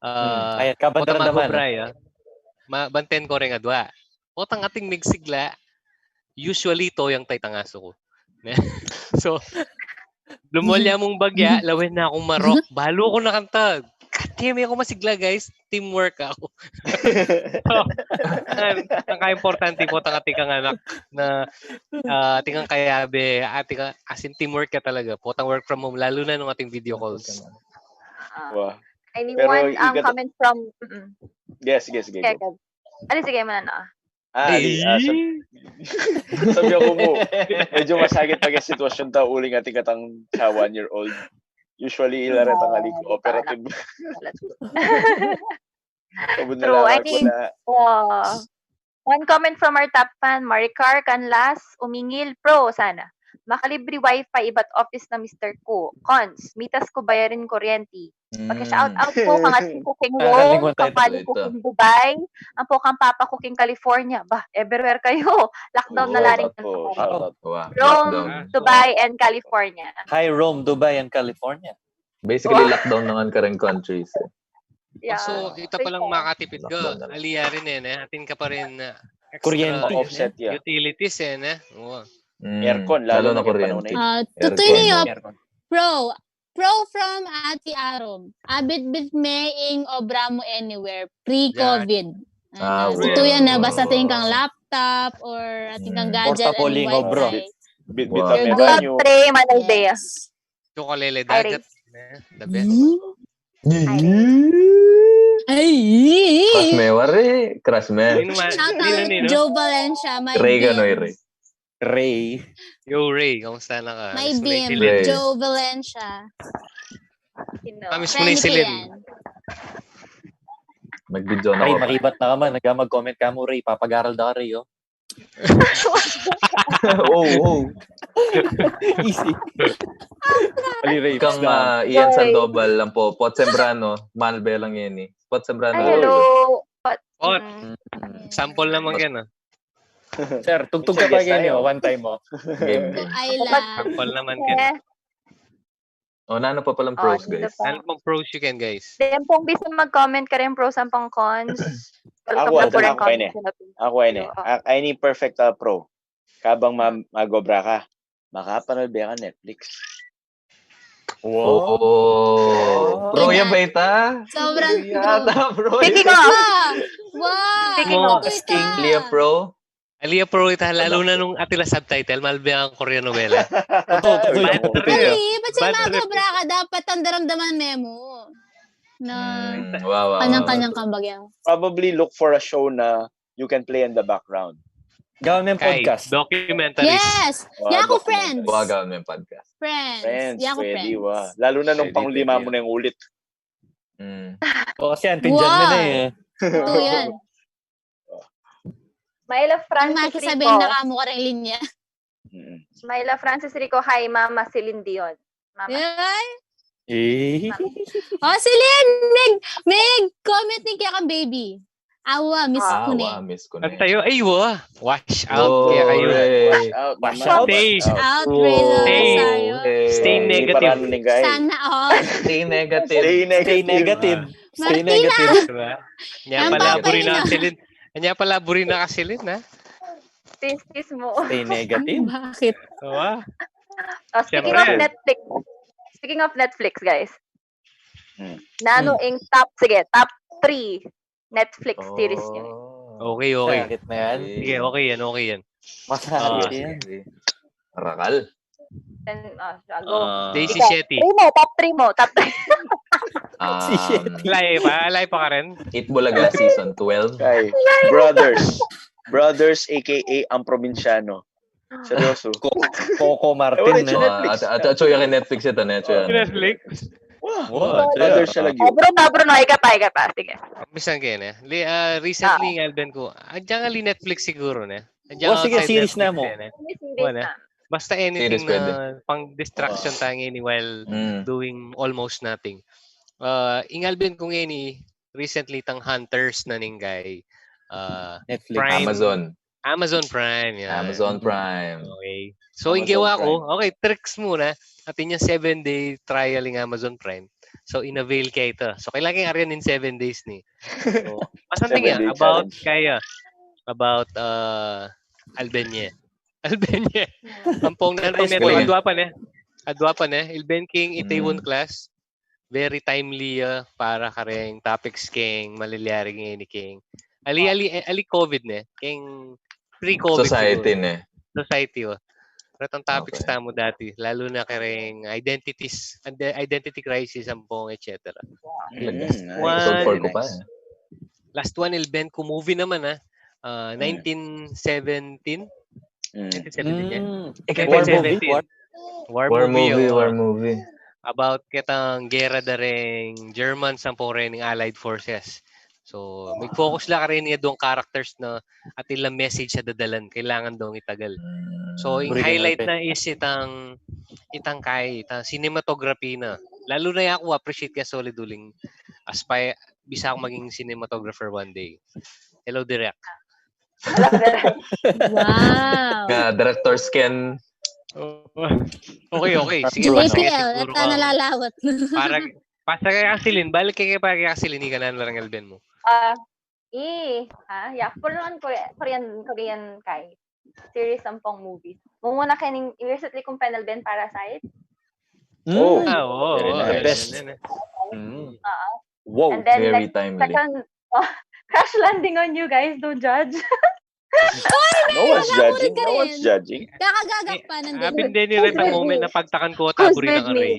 Ah, Ay, kabandaran naman. Bray, ah. Ma, banten ko ring adwa. Potang ating migsigla, usually, toyang tay tangaso ku. So, lumolya mung bagya, lawen na kung marok. Balu ku na kanta. Katiyami ku masigla, guys. Teamwork aku. So, ang, ang kaimportante, potang ating kang anak na, ah, ating kang kayabe, ating kang, as in, teamwork ka talaga. Potang work from home, lalo na nung ating video calls. Ah. Wow. Anyone ang comment from... Mm-mm. Yes, yes, yes. Ano, sige, mana na. Ah, ali, ah, sab- sabi aku mu, medyo masakit pag sitwasyon ta uling ating katang sa one year old. Usually, ila retang ali ko operative. True, I think, uh, one comment from our top fan, Maricar Canlas, umingil, pro, sana. Makalibri wifi ibat office na mister ku. Cons, mitas ku bayarin kuryenti. Paki-shout out po kang ating ku king Rome, kang pali ku king Dubai, ampo kang papa ku king California. Bah, everywhere kayu. Lockdown na la rin. Rome, Dubai, and California. Hi, Rome, Dubai, and California. Basically, lockdown na ngan kareng countries eh. Yeah. So, ita palang makatipid ka. Aliya rin eh, ne? Atin ka pa rin uh, extra Kuryente. Offset ya. Utilities eh, ne? Oo. Aircon, lalo na kuryente. Ah, tutuy niyo, pro. Pro from Ate Arom. Abitbit me ing obra mu anywhere. Pre-COVID. Ah, Tutuyan na, basta atin kang laptop or atin kang gadget and wifi. Bitbit me banyo. Pre, manay day. Chocolate dagat. The best. Ay! Crush me, wari. Crush me. Shout out Joe Valencia, my Ray beam. Ganoy, Ray. Ray. Yo, Ray, kamusta na ka? My Miss mo na beam, yung silid. Joe Valencia. Ah, miss mo na yung silid. Yan. Nag-video na Ay, ako. Maribat na ka man. Naga mag-comment ka mu, Ray. Papag-aral da ka, Ray, oh. Oh, oh. Easy. Ali, Ray. Kang Basta. ah, Ian Sandoval lang po. Pot Sembrano. Mahal belang yan eh. Pot Sembrano. Ay, hello. Pot. Pot. Mm. Sample naman yan, ah. Sir, tugtog ka pa ganyan, one time mo. Game, game. Ay la. Sample naman yan. Oh, nano pa palang pros, guys. Ano pang pros you can, guys? Then pong bisa mag-comment ka rin pros ang pang cons. Ako, ako, ako, ini. Ako, ini. Ay, ni perfect ah, pro. Kabang ma- mag-obra ka, makapanood ba ka Netflix? Oh. Pro yan ba ita? Sobrang Yata, bro. Speaking of, Wow! Speaking of Ito King Leo Pro. Alia Pro ita, lalo na nung atila subtitle, malbe ang Korean novela. Ay, ba't siya mag-obra ka? Dapat ang daramdaman memo. Na Mm, wow, wow. Kanyang-kanyang kambagyan. Probably look for a show na you can play in the background. Gawin mo yung Kay podcast. Documentaries. Yes! Wow, Yaku documentary. Friends! Wow, gawin mo yung podcast. Friends! Friends, Yaku pwede, Friends! Wa. Lalo na nung Pwede, panglima pwede mo na yung ulit. Mm. O, kasi antindihan mo na eh. Ito yan. Myla Ang Francis makisabihin Rico. Na kamo ka rin linya. Mm. Myla Francis Rico, hi, Mama Celine Dion. Mama. Ay! Eh. O, Celine! Mig, mig comment ni kaya kang baby. Awa, miss Ah, ko Awa, na. Miss ko na. Ang tayo, ay, wa. Wash out Oh, kaya kayo. Ray. Wash out, Wash man. out. Stay, Out, Stay. Reza, sayo. Stay Hindi pa negative. namin yung guys. Sana all. Stay negative. Stay negative. Stay negative. Stay Martina. Negative. Diba? Nya Ang pala, papa buri yun, na ah. Kasilin. Nya pala, buri na Kasilin, ha? Tis-tis mo. Stay negative. Bakit? Diba? Oh, speaking Siyempre. of Netflix, speaking of Netflix, guys. Hmm. Nano Hmm. ing top, sige, top three Netflix series niyo. Oh. Okay, okay. Sakit na yan. Sige, okay yan, okay yan. Masakit Ah. yan. Rakal. Then, ah, siya, go. Ah. Daisy Ikaw, Shetty. Three mo, top three mo, top three. Um, Si Shetty. Lay pa, lay pa ka rin. Eat Bulaga season twelve. Kay Brothers. Brothers, A K A Ang Probinsyano. Seryoso. Coco Ewan, Martin. it's Eh. Netflix. At at at yung Netflix ito, ne? Netflix? Wow. Wow, Brothers siya lagi. Oh, Bruno, Bruno, ika pa, ika pa. Sige. Misan kayo, ne? Li, ah, recently, nga alben ko. Adyan nga li Netflix siguro, ne? Adyan Oh, nga sige, outside series na Netflix, mo. eh, ne? Series Wala. na. Basta anything Series pwede. Na pang distraction tayo ngayon while Mm. doing almost nothing. Ah, ing alben ko ngayon, recently itang Hunters na ning kay, ah, Netflix. Prime. Amazon. Amazon Prime, yan. Amazon Prime. Okay. So, Amazon ing ginawa ko, Prime. Okay, tricks muna. Atin yang seven-day trial ing Amazon Prime. So, in-avail kaya ita. So, kailangan kayang aryan in seven days ni. So, something Seven-day about challenge. kaya, about uh, Albania. Albania. Ampong nanay High meto, school. adwa pa ne. Adwa pa ne. Ilben king ita yung Mm. class. Very timely ah, para kareng topics keng malilyari ngeni keng ali, ali, eh, ali COVID ne, keng pre-COVID Society siguro. Ne. Society, oh. Retang topics Okay. tamu dati, lalo na kareng identities, and the identity crisis, ampong, et cetera. Mm, Talaga. nice. One, Episode four ko pa Nice. eh. Last one, Ilben, ku movie naman ah. Ah, Mm. nineteen seventeen. Mm. Nineteen seventeen yan. Mm. Eh, War kaya movie? Seventeen. War? War, War movie, movie, oh. war movie. About ketang gera da reng German sampung reng Allied Forces. So, may focus la karin ya dong characters na atin lang message a dadalan, kailangan dong itagal. So, ing Buri ka highlight na, na is itang, itang kay, itang cinematography na. Lalo na ya ku appreciate kaya solid uling aspire, bisa akong maging cinematographer one day. Hello, Direk. Wow. Nga, director Ken. Oo. Okay, okay. Sige, True. pasakay J P L, siguro at ang nalalawat. Para, pasakay ka, Celine. Balik kay, kay, kay Celine, ika na lang Alben mu. Ah, i, ha? Ya, puro naman Korean, Korean, Korean kay series ampong movies. Mumuna keng recently kung penalben Parasite. Oh, Mm. Ah, oo. very Oo, nice. yan, Best. yan, yan. Mm. Oo. Wow. And then, Very like, timely. second, oh, Crash Landing on You, guys, don't judge. No one's Wala ko rin judging. No one's karin. judging. Kakagagak pa ng Abin dili. din ni Reta moment na pagtakan ko at Who's aburi with ng me? Ray.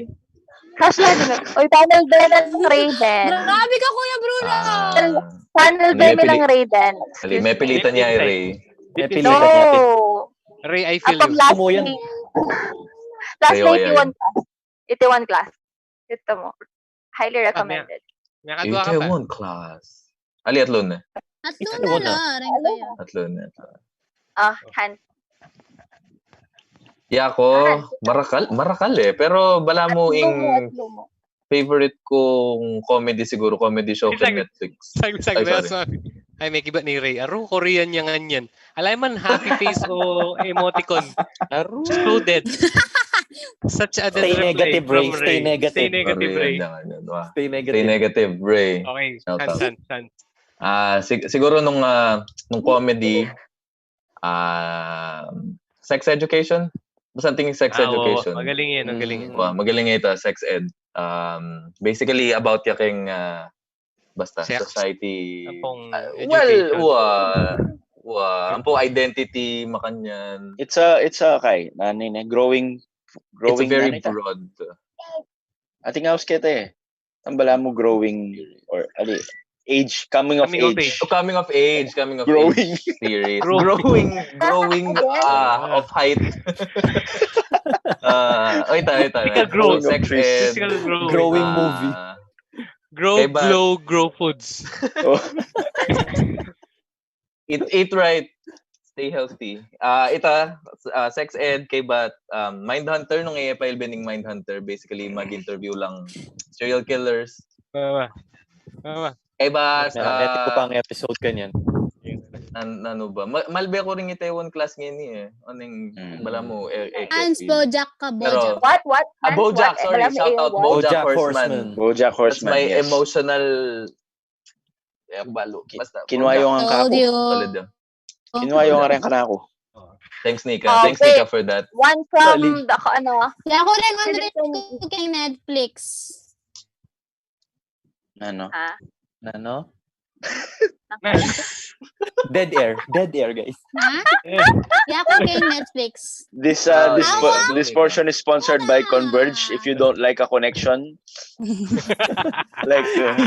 Crash Landing on, oy, Tunnel Bed and Raven. Grabe ka, Kuya Bruno. Ah, Tunnel Ano Bed yung pili- and Raven. Mali, may pilitan niya, Ray. May Pili- pilitan niya. No. Ray, I feel Atong you. last Kumuyan. week. Last Kayo, week, kayo. Itiwan class. Itiwan class. Ito mo. Highly Ah, recommended. May kadwa ka pa. Itaewon class. Ali, atlo na. Atlo Ito na muna. la, rin kaya. Atlo na. Ah, han. Yako, marakal, marakal eh. Pero bala mo Atlo mo, ing atlo mo. favorite kong comedy siguro, comedy show Isa- keng Netflix. Sag, sag, Ay, na, sorry. sorry. Ay, may kibat ni Ray. Aru, Korean yang anyan. Alay man, happy face o emoticon. Aru. So dead. Such a dead Stay reply negative, from Ray. Stay Ray. negative. Stay negative, Korean Ray. yang anyan. Wah. Stay Stay negative. Negative, Ray. Okay, Shout Sans, out. Sans, Sans. Ah, sig- siguro nung ah, nung comedy, ah, Sex Education. Basta tingin Sex Ah, oo, Education. magaling yan, magaling yan. Mm. Wah, magaling ito, Sex Ed. Um, basically about ya keng ah, basta Sex. Society. Ampong Ah, well, education. Wah, wah, ampong identity, makanyan. It's a, it's a, kay, ano yun eh, growing, It's growing, very ano ito? Broad. Ating house kita eh. Ang bala mo growing, or, ali, age, coming of Coming of age. age. So, coming of age, coming of Growing. age series. Growing. Growing, growing, ah, of height. Ah, oy, tayo, tayo. Physical growth. Sex Growing. Ed. Physical growth. Growing Ah, movie. Grow, Kay Bat. glow, grow foods. Oh. Eat, eat right. Stay healthy. Ah, ita, ah, Sex Ed, kay Bat, um, Mindhunter, nung iya pa ilben ing Mindhunter, basically, mag-interview lang serial killers. Tama. Tama. Kay Bat, Meron, eto ko ah, pang episode kanyan. nan, nanu ba? Ma- malbe ko rin itaewon class ngeni eh. Anong, Mm. bala mo, eh, eh, Hans, Kevin. Bojack ka, Pero, Bojack. What, what? Ah, Hans, Bojack, what? sorry. Alam mo, Shout eh, out, what? Bojack Bojack Horseman. Horseman. Bojack That's Horseman, my yes. Emotional. Eh, balo. Ki- Basta, kinuha Bojack. yung ang Told kapo. you. Solid yun. Kinuha yung ang kanaku. Thanks, Nika. Ah, Thanks, okay. Nika, for that. One from the, ano, Kaya ko rin, Andre, kay Netflix. Ano? Ha? Ano? Naka- Dead air. Dead air, guys. Ha? Kaya ko kay Netflix. This uh, Ah, this yeah. po- this portion is sponsored by Converge. If you don't like a connection, like uh,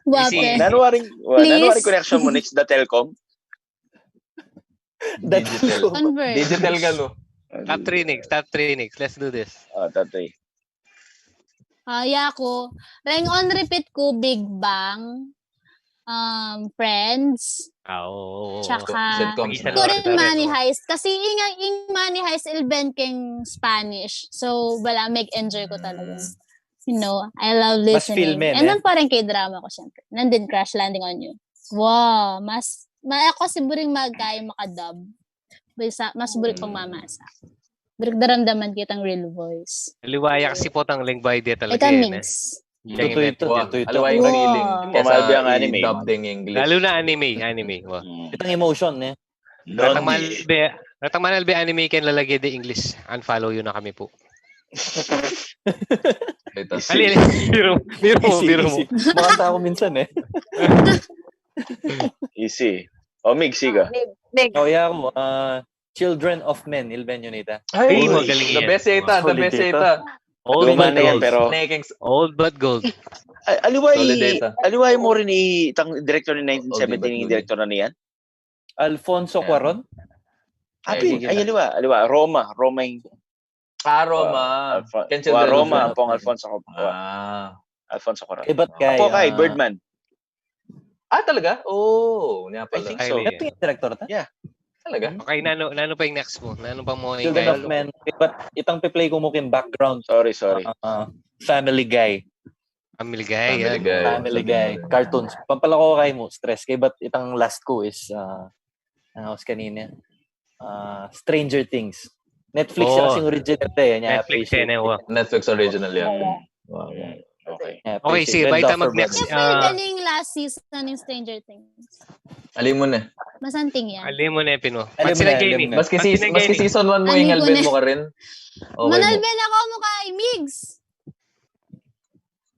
Wape. Nanuaring, well, nanuaring Please. Connection mo, Nix, the Telcom? That's Digital. Converge. Digital ka, no? Top three, Nix. Top three, Nix. Let's do this. Oh, top three. Ah, ya ko. Reng on repeat ko, Big Bang, um, Friends, Ah, oo, oo, oo. tsaka Mag-isa ko lang rin kita, Money oo. Heist. Kasi ing, ing Money Heist, ilben keng Spanish. So, bala, mag-enjoy ko talaga. Mm. You know, I love Mas listening. filme, And ne? Then parang K-drama ko, syempre. Nandun Crash Landing on You. Wow, mas, ma, ako siguro yung magkaya makadub. Bisa, mas buri pang mamasa. Buri daramdaman kitang real voice. Aliwa ya kasi potang lengguwahe de talaga Ito, eh. Ne? Migs. Yang Tutu ina- ito, Wah, tutu ito. aliwa yung Wow. feeling. Kung Kesa mahalbi ang anime. i-dub ding English. Lalo na anime, anime. Wah. Mm. Itang emotion, ne? Ratang Lonely. Malbe, Ratang Malbe anime ken lalagay de English. Unfollow yun na kami po. Ito. Ali, ali, biro, biro, Easy, biro. Easy. Makanta ako minsan eh. Easy. O, Mig, siga. Mig, Mig. Oh, yeah, ako. Ah, Children of Men, ilben yun ita. Ay, Uy, magaling the yan. best ita, the Solid best ita. ita. Old Luma but na yan, gold. pero Nekeng s- Old but gold. a- aliwa Solid i, ita. aliwa i mo rin itang director ni nineteen seventy, Old but yung gold. Director na niyan. Alfonso Yeah. Cuaron? Abi, Ay, ay, aliwa, aliwa. Roma, Roma yung Ah, Roma. Alfon- Ken Wa, Children of Roma, Men. Ampong Alfonso Cuaron. Ah. Alfonso Cuaron. Eh, ba't kay, Apo kay ah, Birdman. Ah, talaga? Oh, niya I think pala. so. Ay, Ito yung director ta? Yeah. Talaga? Okay, nano, nano pa yung next mo? Nano pa mo yung Children of guide? Men. Ba't itang pe-play ku mu king background? Sorry, sorry. Ah, Family Guy. Family Guy, Family yan. Guy. Family Guy. Cartoons. Pampalako kay mu, stress kay, but itang last ku is, ah, ang house kanina. Ah, Stranger Things. Netflix siya Oh. kasing original eh. Niya Netflix appreciate yan eh, wa. Netflix original yan. Wow. Mm, okay. Niya Okay, sige, appreciate. baita Red Dwarf mag-next. Brotherhood. Ano Ah, galing last season ng Stranger Things? Alam mo na. Masanting yan. Alam mo na, Pino. Alam Pati mo sila na, alam Jamie. mo na. Maski Pati si, sila maski Jamie. season one mo Ano yung ko Alvin na? mo ka rin. Okay mo. Manalbe na ako mo kay Migs.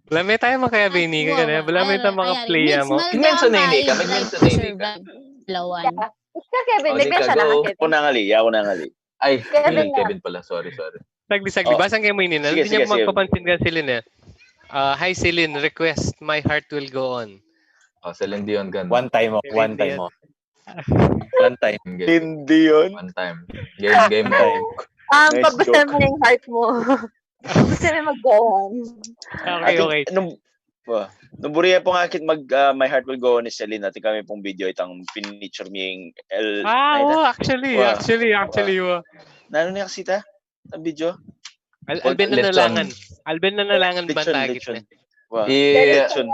Wala may tayo makayabini ka na. Wala may tayo makaplay Migs, mo. malbe Mention ako na ini, kay kami Live mention to na ini. Survive. Dalawa. Ikaw, Kevin, Oh, may di mention ka na go. ka, Ako Kevin. na ngali, ako na ngali. Ay, Kevin Kevin, na. Kevin pala. Sorry, sorry. Saglit, saglit. Oh. Basang kayo mo ini na. Sige, Hindi niya sige, sige. magpapansin ka sila na. Ah, hi, Celine. Request, My Heart Will Go On. Oh, Celine Dion, gan. One time mo. One time mo. One time. Game. Hindi yun. One time. Game, game. One time. Um, Nice pag gusto joke. mo yung heart mo. Gusto mo mag-go on. Okay, okay. Nung, uh, nung buriya po nga kit mag uh, My Heart Will Go On ni Celine, atin kami pong video itang pinicture mi yung El... Ah, ay, oh, actually, Wow. actually, actually, wa. Nano niya kasi ta? Ang video? Al Alben na Lechon. Nalangan. Alben na Nalangan Lechon, bantagit lechon. na. Wow. Eh, Lechon.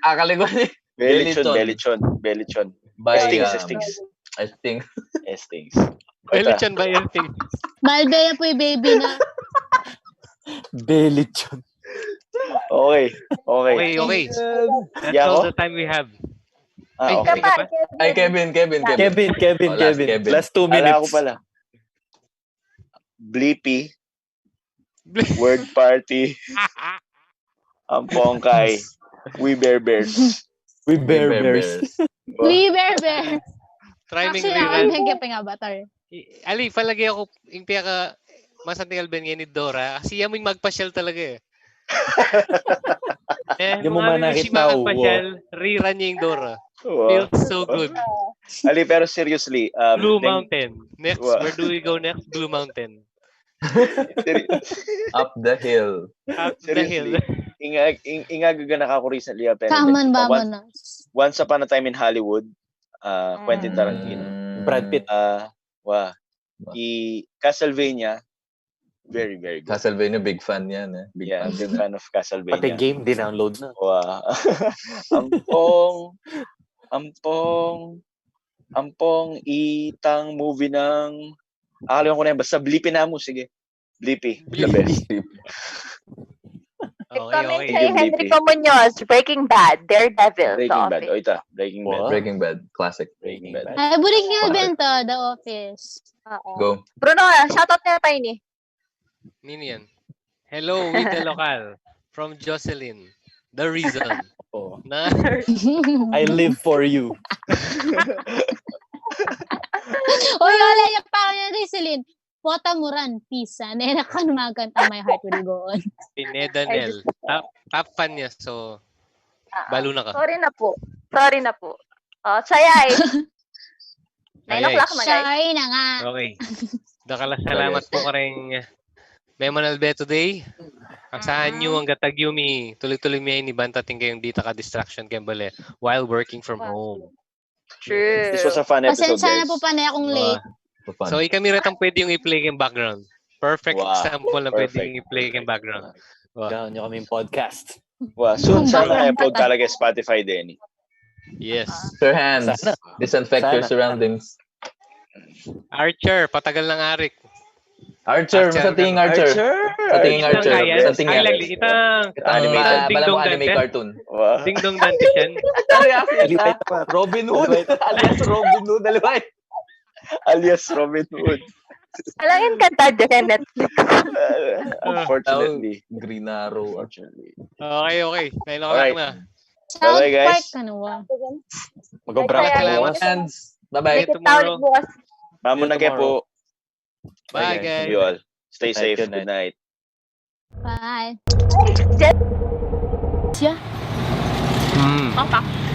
akaligo ni Belechon, Lechon. belechon, belechon. By, Estings, um, estings. Estings. Estings. Ay, lechon by Elting. Malbe ya po yung baby na. Belechon. Okay, okay. Okay, okay. That's Yeah, all ako? The time we have. Ah, Ay, okay. ka pa? Ay, Kevin, Kevin, Kevin. Kevin, Kevin, Oh, last Kevin. Kevin. Last two Ala minutes. Ako pala. Blippi. Word party. Ampong kay We Bare Bears. We Bare Bare Bears. Bears. We Bare Bears. Try ming Actually, rerun. ako yung kaya avatar. I- Ali, palagi ako yung pinaka masanting Alben ngayon ni Dora. Kasi yan mo yung magpasyal talaga eh. Eh, Yan mo mga manakit si na, magpasyal, rerun niya yung Dora. Wow. Feels so good. Ali, pero seriously, um, Blue then- Mountain. Next, Wa- where do we go next? Blue Mountain. seri- Up the hill. Up the hill. seriously, inga, ing, ingagaganaka ko recently, ah, pero Kaman then, ba mo once, na? Once Upon a Time in Hollywood, uh, Quentin Tarantino. Mm. Brad Pitt. Uh, wa, Wa. i Castlevania, very, very good. Castlevania, big fan yan eh. Big Yeah, fan. Big fan of Pati Castlevania. Game, dinownload na. Wa. Ampong, ampong, ampong itang movie ng, akalimutan ko na yan, basta Blippi na mo, sige. Blippi, the best. Okay, Coming okay. kay Yung Henrico Blippi. Munoz, Breaking Bad, Daredevil, The Breaking Bad. Office. O, ita. Breaking Bad. Wow. Breaking Bad, classic. Breaking Breaking Bad. Bad. Ay, buri nga bento, The Office. Oo. Go. Bruno, ah, shoutout na tayo ni. Nini yan? Hello, with the local. From Jocelyn. The reason. Oh. Na, I live for you. Uy, wala yung pangalan ni Celine. Pota Muran, Pisa. Nena ka numaganta My Heart Will Go On. si Nedanel. Top, top fan niya. So, Ah, balo na ka. Sorry na po. Sorry na po. Oh, sayay. Nine Sayay. O'clock na, guys. Sorry na nga. Okay. Dakal a salamat po karing Memanalbe today. Asahan nyo ang gatag yumi. Tuloy-tuloy mi ini banta atin kayong dita ka distraction keng bale while working from home. True. This was a fun episode, Pasensya na guys. po, panay akong late. Fun. So, ikami retang pwede yung i-play keng background. Perfect Wow. Example na pwede Perfect. yung i-play keng background. Wa. Gawin niyo kaming podcast. Wa, soon sana i-upload talaga sa Spotify, Denny. Yes. Wash your hands. Sana. Disinfect your Sana. Surroundings. Archer, patagal ng arik. Archer, Archer, sa tingin ano? Archer. Archer! Sa tingin Itang Archer. kaya? Sa tingin Ay, Archer. lagi. Itang Itang Animated. ah, Ding bala Dong mo anime Dantes. Cartoon. Wa. Ding Dong Dantes yan. Sorry, ah, Lupit ah, pa. Robin Hood. Alias Robin Hood. Alias. Alias Robin Hood. Alam yun, kanta dyan sa Netflix. Uh, unfortunately. Green Arrow. Unfortunately. Okay, okay. May Alright. Nakalak na. South Bye-bye, guys. Park ka na wa. Mag-obra Ay, ka salamat. bukas. Hands. Bye-bye. See you Kita ulit tomorrow. Bukas. Mamu na kayo po. Bye, Thank guys. you all. Stay Good night, safe. good Good night. Bye. Jet. Siya. Hmm. Papa.